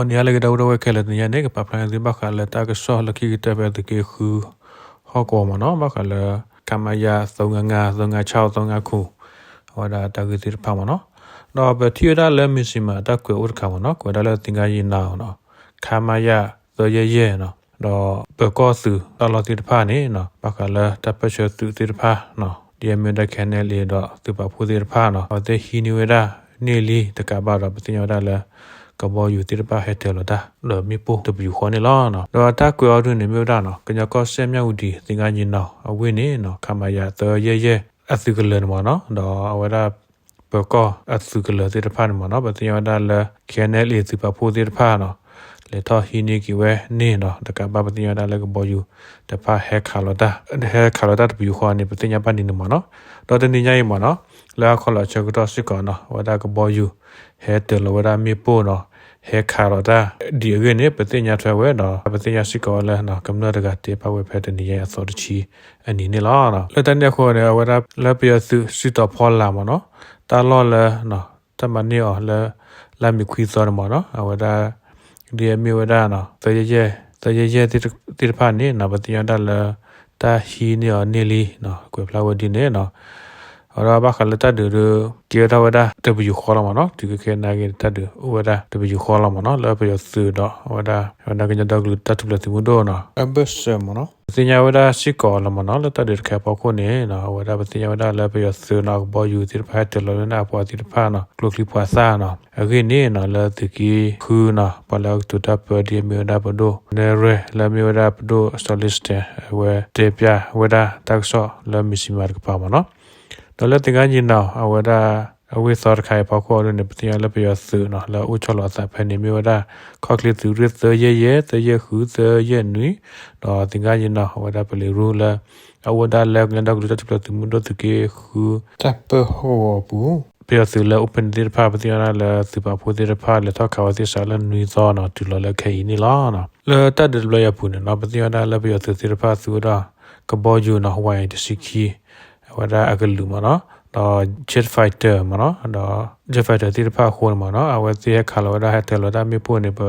ဂီၤနံၤဟါလၢအဂ့ၤ ဒီပုၢ်ဝဲၢ်ခဲလၢာ်, တနံၤညါန့ၣ် ကပာ်ဖျါန့ၢ်သုဘၣ်ဃးလၢတၢ်ကစီၣ်လၢခံကတၢၢ်ဖဲသုးက့ဃု ဟီၣ်ကဝီၤမ့ၢ်နီၤ, ဘၣ်ဃးလၢ ခမရ သုံးငါးငါး သုံးငါးခြောက် သုံးငါးခု အဝဲဒၣ်တၢ်ဂ့ၢ်သ့ၣ်တဖၣ်မ့ၢ်နီၤ. ဒီးပထံၣ်ဝဲဒၣ်လၢ မဇ္ဈိမ တၢ်ကွဲးအိၣ်တခါမ့ၢ်နီၤ, ကွဲးဝဲဒၣ်လၢသင်္ဃန်းညီနောင်နီၤ, ခမရ သုံးငါးငါးနီၤ, ဒီးပၢၤကီၢ်သုးတၢ်လီၢ်သ့ၣ်တဖၣ်န့ၣ်နီၤ, ဘၣ်ဃးလၢတၢ်ပၢၢ်ဆၢသုးသ့ၣ်တဖၣ်နီၤ, ဒ်အမ့ၢ်ဝဲဒၣ် ခဲအံၤအ့လ့ ဒီးသုးပာ်ဖှိၣ်သ့ၣ်တဖၣ်နီၤ, အဝဲသ့ၣ်ဟံးန့ၢ်ဝဲဒၣ်န့ၢ်လံတကးဘၣ်ဒီး ပသ့ၣ်ညါဝဲဒၣ်လၢ ကဘီယူၤသ့ၣ်တဖၣ်ဟဲတၢၤလီၤတၢ် ဒီးမ့ၣ်ပိၢ်တပယူာ်ဃီန့ၣ်လီၤ. ဒီးတၢ်ကွဲးအီၤဒုန့ၣ်မ့ၢ်ဝဲဒၣ်နီၤ, ကညီကီၢ်စဲၣ် မြဝတီ သင်္ဃန်းညီနောင် အဝ့ၢ်န့ၣ်နီၤ, ခမရ သုံးငါးငါး အသုးကလၢၤန့ၣ်မ့ၢ်နီၤ, ဒီးအဝဲဒၣ် ပၢၤကီၢ်အသုးကလၢၤသ့ၣ်တဖၣ်န့ၣ်မ့ၢ်နီၤ, ပသ့ၣ်ညါဝဲဒၣ်လၢ ခဲအံၤအ့လ့ သုးပာ်ဖှိၣ်သ့ၣ်တဖၣ်နီၤ, လဲၤထီၣ်ဟံးန့ၢ်က့ၤဝဲန့ၣ်နီၤ, တကးဘၣ် ပသ့ၣ်ညါဝဲဒၣ်လၢကဘီယူၤတဖၣ်ဟဲခးလီၤတၢ်, ဟဲခးလီၤတၢ်တပယူာ်ဃီန့ၣ် ပသ့ၣ်ညါဘၣ်ဒ်န့ၣ်မ့ၢ်နီၤ. ဒီးတနံၤညါအံၤမ့ၢ်နီၤ, လၢဟါခီလီၤအဆၢကတီၢ်စ့ၢ်ကီးနီၤ, အဝဲဒၣ်ကဘီယူၤ ဟဲတၢၤလီၤဝဲဒၣ်မ့ၣ်ပိၢ်နီၤ, ဟဲခးလီၤတၢ်ဒ်အဂ့ၢ်န့ၣ် ပသ့ၣ်ညါထွဲဝဲဒီး ပသ့ၣ်ညါစ့ၢ်ကီးဝဲလၢ ကမျၢၢ်တဂၤတဲဘၣ်ဝဲဖဲတနံၤညါအံၤအသီတဆံအနံၤန့ၣ်လီၤ. လၢတၢ်န့ၣ်အဃိန့ၣ် အဝဲဒၣ်လၢပယီၤသုးစုတီၤဖီလာ်မ့ၢ်နီၤ, တၢ်လီၢ်လၢ တၢ်မၤန့ၢ်အီၤလၢ လါမ့ၤခွံသီန့ၣ်မ့ၢ်နီၤ, အဝဲဒၣ် ဒ်အမ့ၢ်ဝဲဒၣ် သၢယဲၢ်ယဲၢ်သ့ၣ်တဖၣ်န့ၣ်နီၤ, ပသ့ၣ်ညါဝဲဒၣ်လၢ တၢ်ဟံးန့ၢ်အီၤန့ၢ်လံနီၤ, ကွဲးဖျါဝဲဒ်န့ၣ်နီၤ. ဒီးဘၣ်ဃးလၢတၢ်ဒုးဒီး ကဲထီၣ်ဝဲဒၣ်တပယူာ်ဃီလီၤမ့ၢ်နီၤ, တုၤခဲခဲအံၤန့ၣ် တၢ်ဒုးအိၣ်ဝဲဒၣ်တပယူာ်ဃီလီၤမ့ၢ်နီၤ, လၢပယီၤသုးဒီးအဝဲဒၣ် အဝဲဒၣ်ကညီဒီကလုာ်တၢ်ထူၣ်ဖျဲးသုးမုၢ်ဒိၣ်နီၤ, အဘၢၣ်စၢၤမ့ၢ်နီၤ, ပသ့ၣ်ညါဝဲဒၣ်စ့ၢ်ကီးလီၤမ့ၢ်နီၤ, လၢတၢ်ဒုးတခါအဖီခိၣ်န့ၣ်နီၤ, အဝဲဒၣ်ပသ့ၣ်ညါဝဲဒၣ်လၢပယီၤသုးနီၤ ကဘီယူၤသ့ၣ်တဖၣ်ဟဲတၢၤလီၤဝဲဒၣ်အပှၤသ့ၣ်တဖၣ်နီၤ, ကျိချံမျိာ်သၣ်နီၤ, အဂ့ၢ်န့ၣ်နီၤ လၢသုးက့ဃုနီၤ, ပှၤလၢအကတိၤတၢ်ပၢဒ်အမ့ၢ်ဝဲဒၣ်ပဒိၣ် နဲရဲၣ် လၢအမ့ၢ်ဝဲဒၣ်ပဒိၣ် solicitor အဝဲတဲဖျါဝဲဒၣ်တၢ်ကစီၣ်လၢ မဇ္ဈိမ တကပၤမ့ၢ်နီၤ. ဒီးလၢသင်္ဃန်းညီနောင် အဝဲဒၣ် အဝ့ၢ်သီတခါအံၤအဖီခိၣ်အံၤဒုန့ၣ် ပသ့ၣ်ညါလၢပယီၤသုးနီၤ လၢအအိၣ်ဆီလီၤအသးဖဲန့ၣ် မ့ၢ်ဝဲဒၣ် ခီၣ်ချ့သုးရ့ၣ် သၢယဲၢ်ယဲၢ်, သၢယဲၢ်ဃု, သၢယဲၢ်နွံ, ဒီးသင်္ဃန်းညီနောင် အဝဲဒၣ်ပလံးရူလၢ အအိၣ်ဝဲဒၣ်လၢကညီဒီကလုာ်တၢ်ထူၣ်ဖျဲးသုးမုၢ်ဒိၣ်သုးက့ဃု တၢ်ပၢဟီၣ်ကဝီၤအပူၤ ပယီၤသုးလၢအိၣ်ဖဲန့ၣ်သ့ၣ်တဖၣ် ပသ့ၣ်ညါဝဲဒၣ်လၢသုးပာ်ဖှိၣ်သ့ၣ်တဖၣ် လဲၤထီၣ်ခးဝဲသ့ၣ်စးလၢနွံသီနီၤ တုၤလီၤလၢခဲအံၤန့ၣ်လီၤ. လၢတၢ်ဒုးတဘျီအံၤအပူၤန့ၣ်နီၤ ပသ့ၣ်ညါဝဲဒၣ်လၢပယီၤသုးသ့ၣ်တဖၣ်သူဝဲဒၣ် ကဘီယူၤနီၤ ဝါအံၤတဆံခံ အဝဲဒၣ်အကလုာ်မ့ၢ်နီၤ, ဒီး jet fighter မ့ၢ်နီၤ, ဒီး jet fighter သ့ၣ်တဖၣ်အဃိန့ၣ်မ့ၢ်နီၤ အဝဲသ့ၣ်ဟဲခးလီၤဝဲဒၣ် ဟဲတၢၤလီၤတၢ်မ့ၣ်ပိၢ်န့ၣ် ပ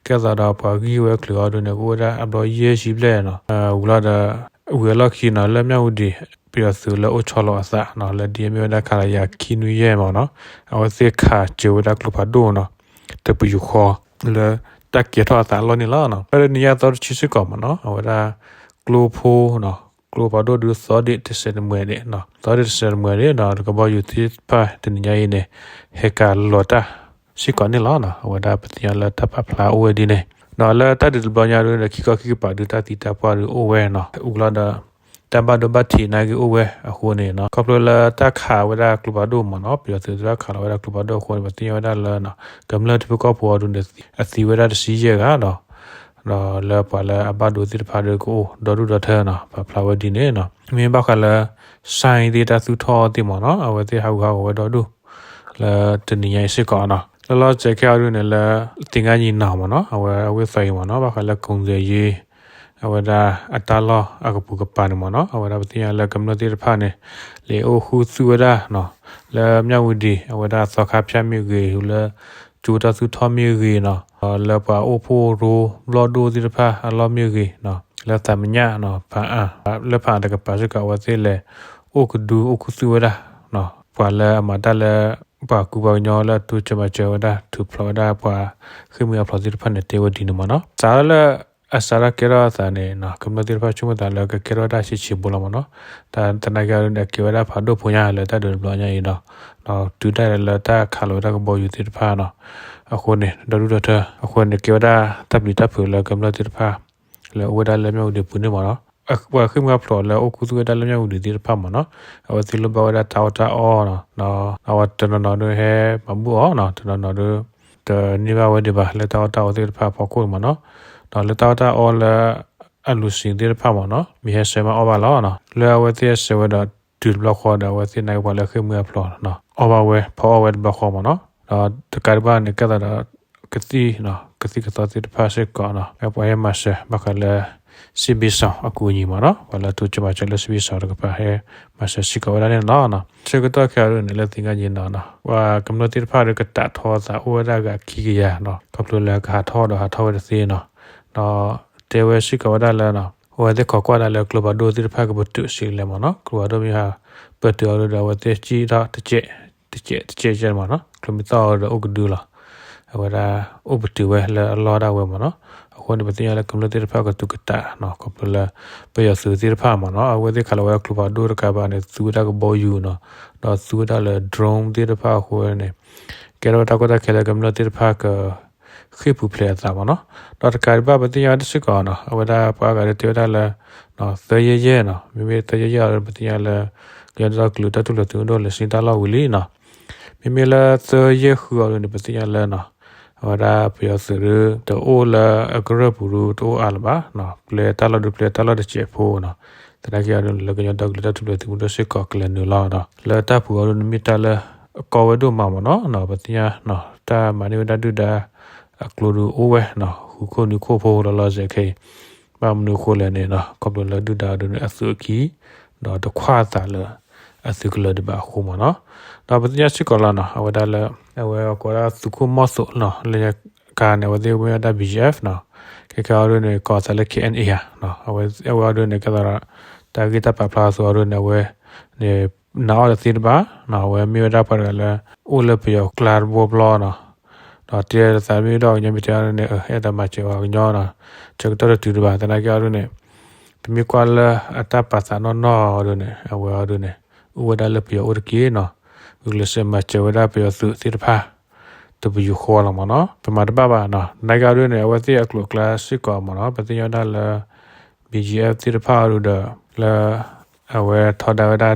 ကဲသိးဒီးပှၤဂံၢ်ဝဲချုးအီၤဒုန့ၣ် ကအိၣ်ဝဲဒၣ်အဘျီယဲၢ်ဆံဘျဲၣ်နီၤ, ဝံၤလီၤဒီး ဝံၤအလီၢ်ခံနီၤ လၢ မြဝတီ ပယီၤသုးလၢအိၣ်ဆီလီၤအသးနီၤ လၢဒ်အမ့ၢ်ဝဲဒၣ် ခလရ ခံနွံယဲၢ်မ့ၢ်နီၤ, အဝဲသ့ၣ်ခးစၢၤဝဲဒၣ်ကျိဖးဒိၣ်နီၤ တပယူာ်ဃီ လၢတၢ်ကဲထီၣ်အသးအလီၢ်န့ၣ်လီၤ. ဖဲတနံၤညါအသီတဆံစ့ၢ်ကီးမ့ၢ်နီၤ အဝဲဒၣ် ကျိဖိနီၤ ကျိဖးဒိၣ်ဒု သီဒ့ၣ်တစဲးတမှဲၤဒ့ၣ်နီၤ သီဒ့ၣ်တစဲးတမှဲၤဒ့ၣ်ဒီး ကဘီယူၤသ့ၣ်တဖၣ်တနံၤညါအံၤန့ၣ် ဟဲကၤလီၤတၢ်စ့ၢ်ကီးန့ၣ်လီၤ. အဝဲဒၣ်ပသ့ၣ်ညါလၢတၢ်ပာ်ဖျါအိၣ်ဝဲဒ်န့ၣ် ဒီးလၢတၢ်ဒုးတဘျီညါဒုဒီး ခံခီခံကပၤဒု တၢ်သံတၢ်ပှၢ်ဒုအိၣ်ဝဲနီၤ ဝံၤလီၤဒီး တၢ်ဘၣ်ဒိဘၣ်ထံးနာ်က့အိၣ်ဝဲအဃိန့ၣ်နီၤ ခီဖျိလၢတၢ်ခးဝဲဒၣ်ကျိဖးဒိၣ်မ့ၢ်နီၤ ပယီၤသုးတၢ်ခးလီၤဝဲဒၣ်ကျိဖးဒိၣ်အဃိန့ၣ် ပသ့ၣ်ညါဝဲဒၣ်လၢ ကမျၢၢ်ထံဖိကီၢ်ဖိအီၤဒုန့ၣ် အသံဝဲဒၣ်တဆံယဲၢ်ဂၤဒီး ဒီးလၢပှၤလၢအဘၣ်ဒိသ့ၣ်တဖၣ်ဒုကအိၣ်ဒီဒူၣ်ဒီထၢနီၤ ပာ်ဖျါဝဲဒ်န့ၣ်နီၤ မ့ၢ်ဘၣ်ဃးလၢ စဲၣ်သ့ၣ်တၢ်သူၣ်ထီၣ်သ့ၣ်မ့ၢ်နီၤ အဝဲသ့ၣ်ဟးဂူာ်ဟးဂီၤဝဲဒီဒူၣ် လၢတနံၤညါအံၤစ့ၢ်ကီးနီၤ လၢလီၤစဲးခဲအံၤဒုန့ၣ်လၢ သင်္ဃန်းညီနောင်မ့ၢ်နီၤ အဝဲအဝ့ၢ်သီအံၤမ့ၢ်နီၤ ဘၣ်ဃးလၢ ကုန်သွယ်ရေး အဝဲဒၣ်အတၢ်လီၢ်အကပူၤကပၤန့ၣ်မ့ၢ်နီၤ အဝဲဒၣ်ပသ့ၣ်ညါလၢကမျၢၢ်သ့ၣ်တဖၣ်န့ၣ် လဲၤအိၣ်ဃုသူၣ်ဝဲဒၣ်နီၤ လၢ မြဝတီ အဝဲဒၣ်သီခါဖၠၣ်မ့ၢ်ဂ့ၤ လၢကၠိတၢ်သူၣ်ထီၣ်မ့ၢ်ဂ့ၤနီၤ လၢပှၤအိၣ်ဖှိၣ်ရိဘျီၣ်ဒိၣ်သ့ၣ်တဖၣ်အလီၢ်မ့ၢ်ဂ့ၤနီၤ လၢသးမညၣ်နီၤ ဖးအါ လၢဖးအါတကပၤစ့ၢ်ကီး အဝဲသ့ၣ်လဲၤအိၣ်ကဒုအိၣ်ခူသူၣ်ဝဲဒၣ်နီၤ ပှၤလၢအမၤတၢ်လၢ ပှၤကူပှၤကညီလၢအတိစၢၤမၤစၢၤဝဲဒၣ် ထုးဖျိးဝဲဒၣ်ပှၤဃ့ၢ်မှံဟးဖျိးသ့ၣ်တဖၣ်န့ၣ် တဲဝဲဒ်န့ၣ်မ့ၢ်နီၤ စးထီၣ်လၢ အစးထီၣ်ကဲထီၣ်အသးန့ၣ်နီၤ ကမျၢၢ်သ့ၣ်တဖၣ်ဆိကမိၣ်သးလၢကကဲထီၣ်ဝဲဒၣ်ဆံးဆံးဖိလီၤမ့ၢ်နီၤ တၢ်သနာ်က့အံၤဒုန့ၣ် အကဲဝဲဒၣ်ဖးဒိၣ်ဖိညါလၢတၢ်ဒုးတဘျီညါအံၤဒီး တုၤဒၣ်လဲာ်လၢတၢ်ခးလီၤဝဲဒၣ်ကဘီယူၤသ့ၣ်တဖၣ်နီၤ အဃိန့ၣ် ဒီဒူၣ်ဒီထၢ အဃိန့ၣ် ကဲဝဲဒၣ်တၢ်ပျံၤတၢ်ဖုးလၢကမျၢၢ်သ့ၣ်တဖၣ် လၢအအိၣ်ဝဲဒၣ်လၢ မြဝတီ ပူၤန့ၣ်မ့ၢ်နီၤ ပှၤဃ့ၢ်မှံဟးဖျိးလၢအိၣ်ခူသူၣ်ဝဲဒၣ်လၢ မြဝတီ သ့ၣ်တဖၣ်မ့ၢ်နီၤ အဝဲသ့ၣ်လိၣ်ဘၣ်ဝဲဒၣ်တၢ်အီၣ်တၢ်အီနီၤ အဝဲတနီၤနီၤဒုဟဲမၤဘူၣ်အီၤနီၤ တနီၤနီၤဒု တန့ၢ်ဘၣ်ဝဲဒံးဘၣ် လၢတၢ်အီၣ်တၢ်အီသ့ၣ်တဖၣ်အဖီခိၣ်န့ၣ်မ့ၢ်နီၤ ဒီးလၢတၢ်အီၣ်တၢ်အီလၢ အလူၤစံးသ့ၣ်တဖၣ်မ့ၢ်နီၤ မ့ၢ်ဟဲဆှၢမးအီၣ်ဘၣ်လီၤနီၤ လၢအဝဲသ့ၣ်ဟဲဆှၢဝဲဒီးတုၤတဘျီဃီဒီး အဝဲသ့ၣ်နာ်က့ပှၤလၢဃ့ၢ်မှံဟးဖျိးနီၤ အီၣ်ဘၣ်ဝဲ ဖီအီၣ်ဝဲတဘျီဃီမ့ၢ်နီၤ ဒီးတကးဒံးဘၣ်န့ၣ် ကဲသးဒီး ကသံၣ်နီၤ ကသံၣ်ကသီသ့ၣ်တဖၣ်စ့ၢ်ကီးနီၤ ပှၤဟဲမၤစၢၤ ဘၣ်ဃးလၢ စစ်ဘက်ဆောင် အကူအညီမ့ၢ်နီၤ ပှၤလၢတိစၢၤမၤစၢၤလၢ စစ်ဘက်ဆောင် တကပၤဟဲမၤစၢၤစ့ၢ်ကီးဝဲဒၣ်န့ၣ်လီၤ. ဆၢကတီၢ်ခဲအံၤဒ်န့ၣ် လၢသင်္ဃန်းညီနောင်နီၤ ပှၤကမျၢၢ်သ့ၣ်တဖၣ်ဒီးကတးထီသးအိၣ်ဝဲဒၣ်ဂၤခံကယၤနီၤ ခီဖျိလၢကဟးထီၣ်ဒီးဟးထီၣ်ဝဲတသ့နီၤ ဒီးတဲဝဲစ့ၢ်ကီးဝဲဒၣ်လၢနီၤ အဝဲသ့ၣ်ခိးကွၢ်ဒၣ်လၢကျိဖးဒိၣ်သ့ၣ်တဖၣ်ကပတုာ်စ့လဲၣ်မ့ၢ်နီၤ ကျိဖးဒိၣ်မ့ၢ်ဟးပတုာ်အီၤဒီး အဝဲသ့ၣ်စံၣ်ထီၣ်တကဲး တကဲးတကဲးကဲးမ့ၢ်နီၤ ကျိမ့ၢ်သီၣ်အီၤဒီးအိၣ်ကဒုလီၤ အဝဲဒၣ်အိၣ်ပတုာ်ဝဲလၢအလီၢ်ဒၣ်ဝဲမ့ၢ်နီၤ အဃိန့ၣ် ပသ့ၣ်ညါလၢကမျၢၢ်သ့ၣ်တဖၣ်ကသူၣ်ကတးနီၤ ခီဖျိလၢ ပယီၤသုးသ့ၣ်တဖၣ်မ့ၢ်နီၤ အဝဲသ့ၣ်ခးလီၤဝဲဒၣ်ကျိဖးဒိၣ်တကးဘၣ်န့ၣ် သူဝဲဒၣ်ကဘီယူၤနီၤ ဒီးသူဝဲဒၣ်လၢ drone သ့ၣ်တဖၣ်အဃိန့ၣ် ကဲထီၣ်ဝဲတၢ်ကီတၢ်ခဲလၢကမျၢၢ်သ့ၣ်တဖၣ်က ဃ့ၢ်ပူၤဖျဲးအသးမ့ၢ်နီၤ ဒီးတကးဒံးဘၣ်ပသ့ၣ်ညါဝဲဒၣ်စ့ၢ်ကီးနီၤ အဝဲဒၣ်ပှၤအါဂၤဒ်တဲဝဲဒၣ်လၢ သၢယဲၢ်ယဲၢ်နီၤ မ့မ့ၢ်သၢယဲၢ်ယဲၢ်အီၤဒီး ပသ့ၣ်ညါလၢ ကညီဒီကလုာ်တၢ်ထူၣ်ဖျဲးသုးမုၢ်ဒိၣ်လဲၤဆ့တၢ်လီၢ်ဝံၤလံနီၤ မ့မ့ၢ်လၢသၢယဲၢ်ဃုအီၤဒ်န့ၣ် ပသ့ၣ်ညါလၢနီၤ အဝဲဒၣ်ပယီၤသုးဒ် တအိၣ်လၢအကရၢၢ်ပူၤဒ်တအိၣ်အါလၢၤဘၣ်နီၤ ပျဲတၢ်လီၢ်ဒ်ပျဲတၢ်လီၢ်တစဲးဖိနီၤ သနာ်က့အီၤဒ်န့ၣ် လၢကညီဒီကလုာ်တၢ်ထူၣ်ဖျဲးသုးမုၢ်ဒိၣ်စ့ၢ်ကီးကလဲၤနုာ်လီၤဒီး လၢတၢ်ပူၤအီၤဒ်န့ၣ်မ့ၢ်တၢ်လၢ အကီဝဲဒိၣ်မးမ့ၢ်နီၤ ပသ့ၣ်ညါနီၤ တၢ်မၤန့ၢ်ဝဲဒၣ်ဒုၣ်ဒါ အကျိဒုးအိၣ်ဝဲနီၤ ဃုခိၣ်နွံခိၣ်ဖိလီၤလီၤဆဲးခဲအံၤ ဘၣ်မနုၤအဃိလဲၣ်န့ၣ်နီၤ ခီဖျိလၢဒုၣ်ဒါအီၤဒ်န့ၣ် အသုးအကံ ဒီးတခွါအသးလၢ အသုးကလၢၤဒံးဘၣ်အဃိမ့ၢ်နီၤ ဒီးပသ့ၣ်ညါစ့ၢ်ကီးလီၤနီၤ အဝဲဒၣ်လၢ အဝဲကိးဝဲဒၣ်သုးခိၣ်မီၢ်သိးနီၤ လၢညါခါန့ၣ် အဝဲသ့ၣ်မ့ၢ်ဝဲဒၣ် ဘီကၠံအၣ်နီၤ ခဲကဲအီၤဒ်န့ၣ် ကိးအသးလၢ ခ့ၣ်အဲၣ်အဲၣ် ဧါနီၤ အဝဲအဝဲအီၤဒ်န့ၣ် ကဲသးဒီး တၢ်ဂ့ၢ်တၢ်ပာ်ဖျါအသိးအီၤဒ်န့ၣ် အဝဲန့ၣ် နာ်အီၤတသ့တဘၣ်နီၤ အဝဲမ့ၢ်ဝဲဒၣ်ပှၤတဂၤလၢ အိၣ်လၢပယီၤကျါတဘိဘျီနီၤ ဒီးတဲသးမ့ၢ်ဒီးကညီမ့ၢ်တဲအီၤဒ်န့ၣ် အဲၣ်ဒိးမၤစၢၤဝဲကညီနီၤ ဆၢကတီၢ်တတုၤဒံးဘၣ် သနာ်က့အီၤဒ်န့ၣ် ပမ့ၢ်ကွၢ်လၢအတၢ်ပာ်သးနီၢ်နီၢ်အီၤဒ်န့ၣ် အဝဲအီၤဒ်န့ၣ် အိၣ်ဝဲဒၣ်လၢပယီၤအိၣ်တက့ၢ်နီၤ ဂုာ်ကျဲးစၢးမၤစၢၤဝဲဒၣ်ပယီၤသုးသ့ၣ်တဖၣ် တပယူာ်ဃီလီၤမ့ၢ်နီၤ ပမၤတဘၣ်ဘၣ်နီၤ သနာ်က့အီၤဒ်န့ၣ် အဝဲသ့ၣ်အကျိၤအကျဲစ့ၢ်ကီးမ့ၢ်နီၤ ပသ့ၣ်ညါဝဲဒၣ်လၢ ဘီကၠံအၣ်သ့ၣ်တဖၣ်အီၤဒ်ဒီး လၢ အဝဲထီဒါဝဲဒၣ်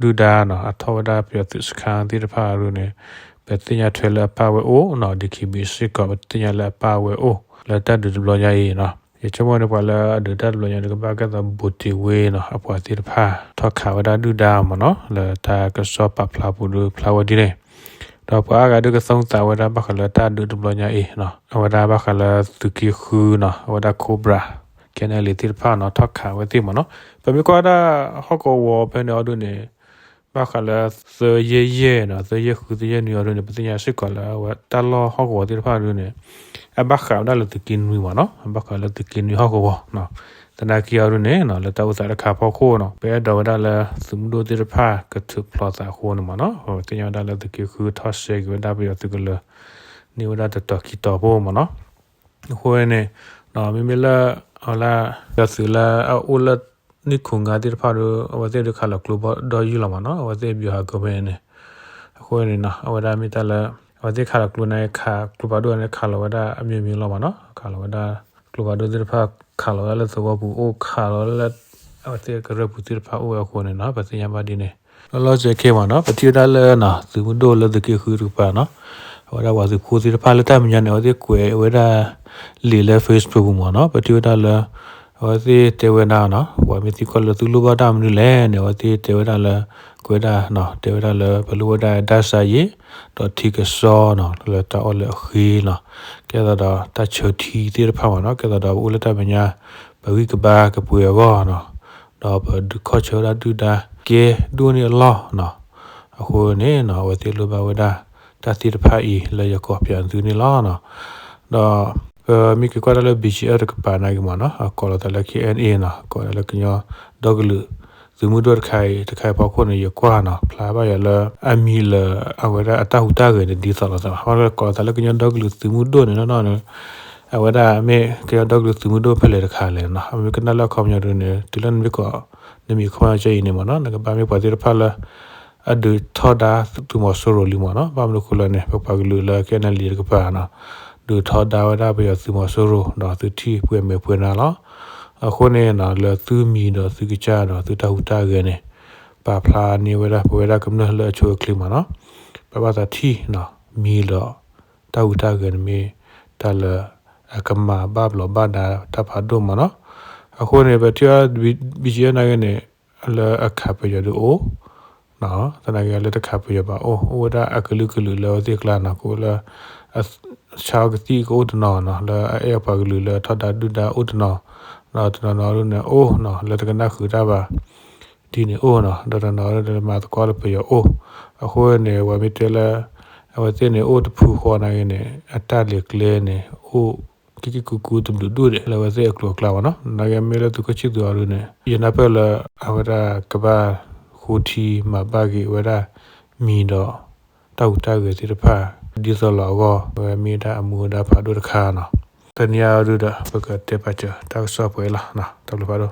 ဒုၣ်ဒါနီၤ အထီၣ်ဝဲဒၣ်ပယီၤသုးစခါသ့ၣ်တဖၣ်အီၤဒ်န့ၣ် ပသ့ၣ်ညါထွဲလၢအပၢ်ဝဲအိၣ်နီၤ ဒံၣ်ခံဘံၣ်စ့ၢ်ကီး ပသ့ၣ်ညါလၢအပၢ်ဝဲအိၣ် လၢတၢ်ဒုးတဘျီညါအံၤနီၤ ယဆိကမိၣ်န့ၣ် ပှၤလၢအဒုးတၢ်တဘျီညါန့ၣ် ကဘၣ်ကဲသိး ဘိၣ်တ့ၢ်ဝ့နီၤ အပှၤသ့ၣ်တဖၣ် ထီၣ်ခးဝဲဒၣ်ဒုၣ်ဒါမ့ၢ်နီၤ လၢတၢ်ကစီၣ်ပာ်ဖျါပူၤဒ်ဖျါဝဲဒ်န့ၣ် ဒီးပှၤအါဂၤဒ်ကသိၣ်သးဝဲဒၣ်ဘၣ်ဃးလၢတၢ်ဒုးတဘျီညါအံၤနီၤ အဝဲဒၣ်ဘၣ်ဃးလၢသုးက့ဃုနီၤ အဝဲဒၣ် Cobra ခဲနလံၤသ့ၣ်တဖၣ်နီၤ ထီၣ်ခးဝဲသ့ၣ်မ့ၢ်နီၤ ပမ့ၢ်ကွၢ်ဝဲဒၣ်ဟီၣ်ကဝီၤဖဲန့ၣ်အီၤဒ်န့ၣ် ဘၣ်ဃးလၢ သၢယဲၢ်ယဲၢ်နီၤ သၢယဲၢ်ဃု သၢယဲၢ်နွံအီၤဒ်န့ၣ် ပသ့ၣ်ညါစ့ၢ်ကီးလၢအဝဲတၢ်လီၢ်ဟီၣ်ကဝီၤသ့ၣ်တဖၣ်အီၤဒ်န့ၣ် အဘၣ်ဃးဝဲဒၣ်လၢသုးက့နွံမ့ၢ်နီၤ အဘၣ်ဃးလၢသုးက့နွံဟီၣ်ကဝီၤနီၤ သနာ်က့အီၤဒ်န့ၣ် လၢတၢ်အိၣ်သးတခါအဖီခိၣ်နီၤ ပအဲၣ်ဒိးဝဲဒၣ်လၢသုးမုၢ်ဒိၣ်သ့ၣ်တဖၣ်ကထုးဖျိးသးအဃိန့ၣ်မ့ၢ်နီၤ ပသ့ၣ်ညါဝဲဒၣ်လၢသုးက့ဃုထီၣ်ဆှဲက့ၤဝဲဒၣ်ပယီၤသုးကလၢၤ န့ၢ်ဝဲဒၣ်တတီၤခံတီၤဖိမ့ၢ်နီၤ အဃိန့ၣ် မ့မ့ၢ်လၢ အဝဲလၢ ပယီၤသုးလၢအအိၣ်လၢ နံၣ်ခိၣ်ငါသ့ၣ်တဖၣ်ဒီး အဝဲသ့ၣ်ဒုးခးလီၤကျိဒီးယုၢ်လီၤမ့ၢ်နီၤ အဝဲသ့ၣ် ဗျူဟာကုန်း ဖဲန့ၣ် အဃိန့ၣ်နီၤ အဝဲဒၣ်မ့ၢ်တၢ်လၢ အဝဲသ့ၣ်ခးလီၤကျိန့ၣ် ခးကျိဖးဒိၣ်န့ၣ် ခးလီၤဝဲဒၣ်အမျိုးမျိုးလီၤမ့ၢ်နီၤ ခးလီၤဝဲဒၣ် ကျိဖးဒိၣ်သ့ၣ်တဖၣ် ခးလီၤဝဲဒၣ်လၢသဝီပူၤအိၣ် ခးလီၤဝဲဒၣ်လၢ အဝဲသ့ၣ်ကရၢၢ်ပူၤသ့ၣ်တဖၣ်အိၣ်ဝဲအဃိန့ၣ်နီၤ ပသ့ၣ်ညါဘၣ်ဒ်န့ၣ် လီၤလီၤဆဲးဆဲးမ့ၢ်နီၤ ပထံၣ်ဝဲဒၣ်လၢ သုးမုၢ်ဒိၣ်လၢသုးက့ဃုတကပၤနီၤ အဝဲဒၣ်ပှၤသုးဖိသ့ၣ်တဖၣ်လၢတၢ်မဲာ်ညါန့ၣ် အဝဲသ့ၣ်ကွဲးဝဲဒၣ် လံာ်လၢ Facebook ပူၤမ့ၢ်နီၤ ပထံၣ်ဝဲဒၣ်လၢ အဝဲသ့ၣ်တဲဝဲဒၣ်နီၤ ပှၤမ့ၢ်သံကွၢ်လၢသုလိၣ်ဘၣ်တၢ်မနုၤလဲၣ်န့ၣ် အဝဲသ့ၣ်တဲဝဲဒၣ်လၢ ကွဲးဒၣ်နီၤ တဲဝဲဒၣ်လၢပလိၣ်ဝဲဒၣ် ဓာတ်စာရည် ဒီးထံကစီနီၤ လၢတၢ်အီၣ်လၢအဃ့နီၤ ကဲသးဒီးတၢ်ဆၢထံသ့ၣ်တဖၣ်မ့ၢ်နီၤ ကဲသးဒီးပအိၣ်လၢတၢ်မဲာ်ညါ ပဂံၢ်ကဘါကပှဲၤအဂီၢ်နီၤ ဒီးပဒုးခီၣ်ဆၢဝဲဒၣ်ဒုၣ်ဒါကဲဒိၣ်န့ၢ်အလီၢ်နီၤ အဃိန့ၣ်နီၤ အဝဲသ့ၣ်လိၣ်ဘၣ်ဝဲဒၣ် တၢ်သ့ၣ်တဖၣ်အံၤလၢယကိးပၠးသုန့ၣ်လီၤနီၤ ဒီး ပမ့ၢ်က့ၤကွၢ်တၢ်လၢ ဘီကၠံအၣ် တကပၤနာ်က့မ့ၢ်နီၤ အကိးလီၤသးလၢ ခ့ၣ်အဲၣ်အဲၣ်နီၤ ကိးလီၤလၢကညီဒီကလုာ် သုးမုၢ်ဒိၣ်တခါအံၤ တခါအံၤဖီခိၣ်န့ၣ် ယကွၢ်နီၤ ဖျါဘၣ်ယၤလၢ အမံၤလၢ အဝဲဒၣ်အတၢ်ဟူးတၢ်ဂဲၤန့ၣ် ဒ်သိးလိာ်သးဘၣ် ကိးလီၤသးလၢကညီဒီကလုာ်သုးမုၢ်ဒိၣ်န့ၣ်နီၤ အဝဲဒၣ်မ့ၢ်ကညီဒီကလုာ်သုးမုၢ်ဒိၣ်ဖဲလဲၣ်တခါလဲၣ်နီၤ အမ့ၢ်ကနၣ်လၢအခီပညီဒ်န့ၣ် တုၤလၢနမ့ၢ်ကိး နမံၤအခီပညီကဲအံၤန့ၣ်မ့ၢ်နီၤ နကဘၣ်မ့ၢ်ပှၤသ့ၣ်တဖၣ်လၢ အဒုးထီဒါသုးမီၤစိရိၤလံမ့ၢ်နီၤ ဘၣ်မနုၤဃိလဲၣ်န့ၣ် ပပှၤကလုာ်လၢ ခ့ၣ်အဲၣ်အဲၣ်လံ တကပၤနီၤ ဒုးထီဒါဝဲဒၣ်ပယီၤသုးမီၤစိရိၤ ဒီးသုထံၣ်ပှဲၤမဲာ်ပှဲၤနါလီၤ. အဃိန့ၣ်နီၤ လၢသုမံၤဒီးသုကစၢ်ဒီးသုတၢ်ဟူးတၢ်ဂဲၤန့ၣ် ပာ်ဖျါန့ၢ်ဝဲဒၣ်ပဝဲဒၣ်ကမျၢၢ်လၢအဆိအချ့မ့ၢ်နီၤ ပဘၣ်သးထံၣ်နီၤ မံၤဒီး တၢ်ဟူးတၢ်ဂဲၤန့ၣ်မ့ၢ်တၢ်လၢအကမၤဘၣ်ဘျီးဘၣ်ဒါတၢ်ဖးဒိၣ်မ့ၢ်နီၤ. အဃိန့ၣ် ပထံၣ်အီၤ ဘံၣ်ကၠံအၣ် နာ်က့န့ၣ် လၢအခးပယီၤဒုးအိၣ် သနာ်က့လၢတခးပယီၤဘၣ်အိၣ် အိၣ်ဝဲဒၣ်အကလုာ်ကလုာ်လၢအဝဲသ့ၣ်အကျါနီၤ ကအိၣ်လၢ ဆါအီကသံၣ်ကအိၣ်တနီၤနီၤ လၢအအဲၣ်ပှၤကလုာ်လၢထီဒါဒုၣ်ဒါအိၣ်တနီၤ, ဒီးတနီၤနီၤဒုန့ၣ်အိၣ်နီၤ လၢတကနၣ်ဃုာ်တၢ်ဘၣ် ဒ်န့ၣ်အိၣ်နီၤ, ဒီးတနီၤနီၤဒုန့ၣ်မၤသကိးလၢပယီၤအိၣ်, အဃိန့ၣ် ပှၤမ့ၢ်တဲလၢ အဝဲသ့ၣ်န့ၣ်အိၣ်တဖုဃီနာ်က့န့ၣ် အတၢ်လဲၤကျဲန့ၣ် အိၣ်ကံကံကူကူတဘျုးဒိၣ်ဒဲး လၢအဝဲသ့ၣ်အကျိၤအကျဲမ့ၢ်နီၤ, နာ်က့မ့ၢ်လၢသုးခိၣ်ဆံၣ်သူးအီၤဒုန့ၣ် ယနၢ်ပၢၢ်လၢ အဝဲဒၣ်ကဘၣ်ဃိထံမၤဘၣ်က့ၤဝဲဒၣ် မံၤဒီး တၢ်ဟူးတၢ်ဂဲၤသ့ၣ်တဖၣ် ဒ်သိးလီၤအဂီၢ် အဝဲမ့ၢ်ဒၣ်အမူဒါဖးဒိၣ်တခါနီၤ, တနံၤအံၤဒုဒီး ပကတဲပာ်စၢၤတၢ်ကစီၣ်ပှဲၤလီၤ, တၢ်ဘျုးဖးဒိၣ်.